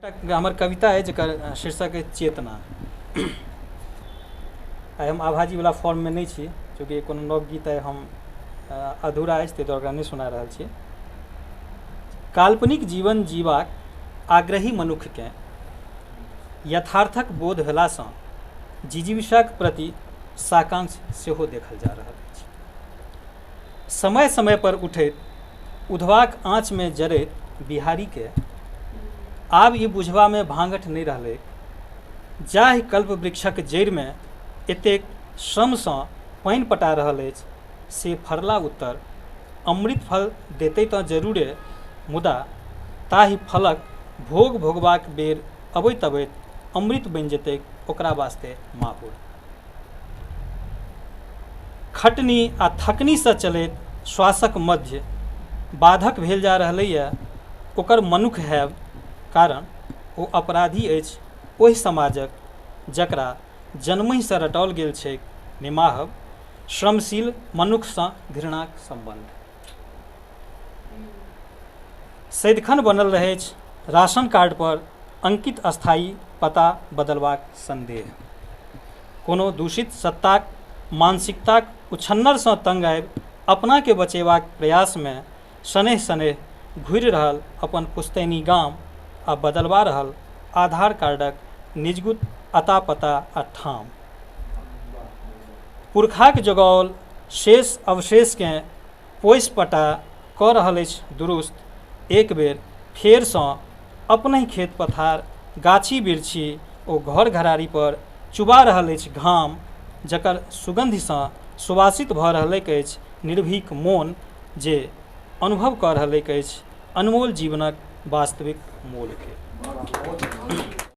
एकटा हमर कविता अछि जकर शीर्षक अछि चेतना। आइ हम आभाजीवला फॉर्ममे नहि छी, चूँकि कोनो नव गीत आइ हम अधूरा अछि, ताहि दुआरे ओकरा नहि सुना रहल छी। काल्पनिक जीवन जीबाक आग्रही मनुक्खकेँ यथार्थक बोध भेलासँ जिजीविषाक प्रति साकांक्ष सेहो देखल जा रहल अछि। समय समय पर उठैत उधवाक आँचमे जरैत बिहारीके आब ई बुझबामे भाँगठ नहि रहलैक, जाहि कल्प वृक्षक जड़िमे एतेक श्रमसँ पानि पटा रहल अछि से फड़ला उत्तर अमृत फल देतै तँ जरूरे, मुदा ताहि फलक भोग भोगबाक बेर अबैत अबैत अमृत बनि जेतैक ओकरा वास्ते माहुर। खटनी आ थकनीसँ चलैत श्वासक मध्य बाधक भेल जा रहलैए ओकर मनुख हैब, कारण ओ अपराधी अछि ओहि समाजक जकरा जन्महिसँ रटाओल गेल छैक निमाहब श्रमशील मनुखसँ घृणाक सम्बन्ध। सदिखन बनल रहैछ राशन कार्ड पर अंकित अस्थायी पता बदलबाक संदेह। कोनो दूषित सत्ताक मानसिकताक उछन्नरसँ तंग आबि अपनाकेँ बचेबाक प्रयासमे शनैः शनैः घुरि रहल अपन पुश्तैनी गाम आ बदलबा रहल आधार कार्डक निजगुत अता-पता आ ठाम। पुरखाक जोगाओल शेष अवशेषकेँ पोसि पटा कऽ रहल अछि दुरुस्त एक बेर फेरसँ अपनहि खेत-पथार, गाछी-बिरछी ओ घर-घराड़ी पर चुबा रहल अछि घाम जकर सुगन्धिसँ सुवासित भऽ रहलैक अछि निर्भीक मोन जे अनुभव कऽ रहलैक अछि अनमोल जीवनक वास्तविक मोलकेँ।